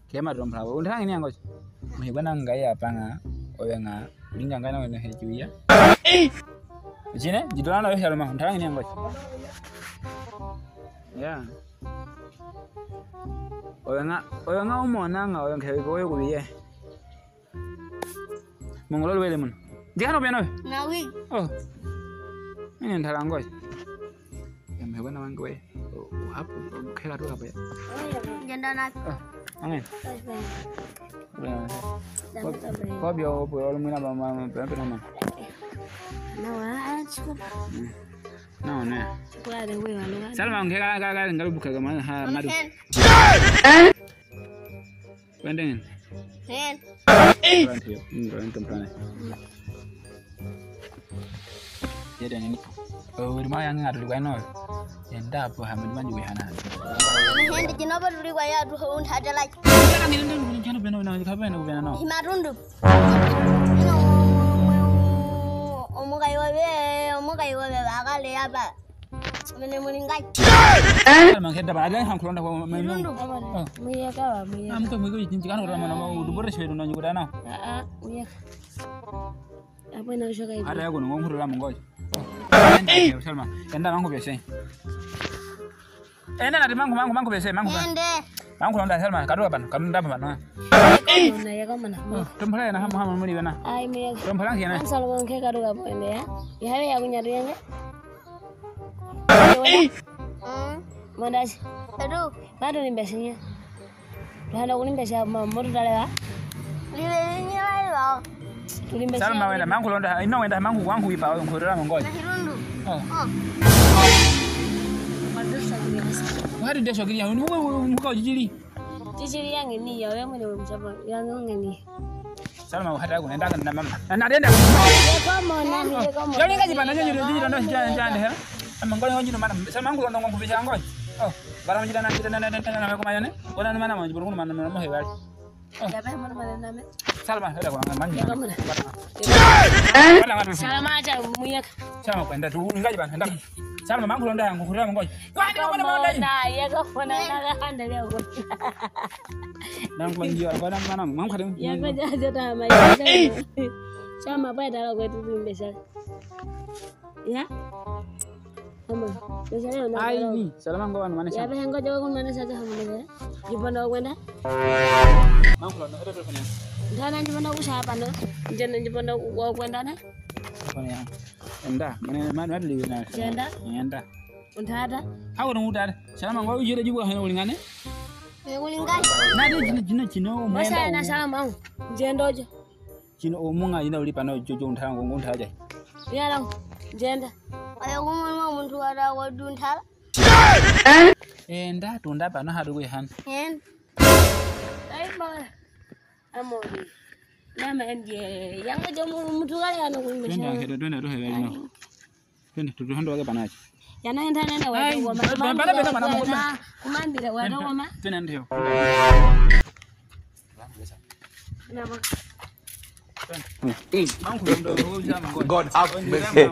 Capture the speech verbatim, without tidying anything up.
Kema dom prawo. Untarang'i ni angoch. Mhi bana ngai apanga. Owe nga. Linga ngai na wene heju ya. Jine, jidolano yo shalma. Untarang'i ni angoch. Ya. Owe nga, owe nga umonanga, owe nga hewe owe kubiye. Mongolo wele mun. Jikano beno. Na wi. Oh. Ini ntalangoch. Em, hewe na wangu we. Oh, hapo, kela tu hapo ya. Jenda na. Oh, angin. Ko bio, ko bio, muna ba, ma, ma, ma, ma. Na wa, ah, chukua. No, no. Chukua de we wa lo. Salma, nge ka, ka, ka, ngal buka ga ma, ha, madu. Wendeng. Hen. Wendeng, mm, wendeng temprane. Ya, dan ini. Oh, rumah yang ngadu di kono. Enda apa hamil manju wehana. Hen, di jino ba duli kwa ya du hon hada lagi. Kan ini tuh, ini kan beno, beno, kan beno, beno, no. Hima rundu. Ino, omo kai wa be, omo kai wa be, bakale ya ba. Mene mulingai. Salma, kedda ba, ada hangkulonda ko, mene. Rundu. Oh. Muye ka ba, muye. Am ko muye jinji kan ko mana mau dubur sewe dona nyugo dana. Ah, ah, muye. Apa na usha kai? Ada ya ko ngom huru la mongoj. Salma, enda mangku bese. Enda nati mangku, mangku, mangku bese, mangku. Ende. Mangkulonda Salma, kadu kapan, kadu nda kapan. Na ya ka mana? Tompala na hama hama muri bena. Ai muye. Tompala kena. An Salma ke kadu kapan ende ya. Ya ya kunyadu ya. Mm. Monda si. Aduh. Madu ni besinya. Tuhana kuni besi ma modu dale wa. Ni besinya wa. Tuli besi. Salma wenda mangkulonda, ino wenda mangku wangu ipa, wangu rara mongoj. Na hirundu. Oh. Oh. Madu sa ni besi. Wadi deso kiri ya, ni wo, wo, wo, jijili. Jijili yang ini ya, yang mana msapa, yang ini. Salma, hata ko, nenda kan na mama. Na, na, nenda. Ye komo, na, ye komo. Yo, nenda jiba, na, nenda, nenda, nenda, nenda, nenda, he. Ama ngoni, ngoni, mana. Salma, ngoni, ngoni, kubisa ngoni. Oh, bara mjida na, mjida na, na, na, na, na, ko mana ne? Ko na mana, mana, jiburu mana, mana, mo he bari. Oh. Ya, ba, mana, mana, na, me. Salma, hata ko, mana. Ye komo na. Mana, mana. Salma, aja, muye ka. Salma, kwenda tu, nenda jiba, nenda. Salma, mangkulonda, ngoni, ngoni. Kwani, kwani, kwani, kwani. Na, ye komo na, na, na, na, na, na. Nang kwan jiwa, kwan nang manang, mang kadang. Ya, ko ja, ja, ta, ma, ya, ja. Sama, ba, da, ko, tu, tu, besa. Ya? Ama, besa, ya, na. Ai, ni, Salma, ngoni, mana, ya, sa. Ba, ngoni, ja, ko, mana, sa, ja, mana, ya. Jibondo, kwenda. Mangkulonda, ada telepon ya. Ndana, jibondo, ku, sa, apa, no? Jana, jibondo, ku, kwenda, na? Telepon ya. Enda, mana, mana, mana, liwi, na. Jenda. Enda. Untata. Hawo no untata. Salma ngo ujire jibu hene ulingane. Me ulingane. Na de jino, jino, jino. Wasa na Salma. Jendo jo. Jino omunga ina ulipa no jojo untata ngo untata. Ya lang. Jenda. Ayo kumo muntu wada wadu untata. Enda tunda pano hadu kuihan. Enda. Ai ba. Amori. Nama endie. Yang aja mu mutu kali anu kuimbesha. Twende, twende, twende, twende. Twende, tutuhando wake panachi. Yana enda nenda. Ai, wado goma. Bana, bana, bana, bana. Kumambira wado goma. Twende, twende. Nama. God have mercy.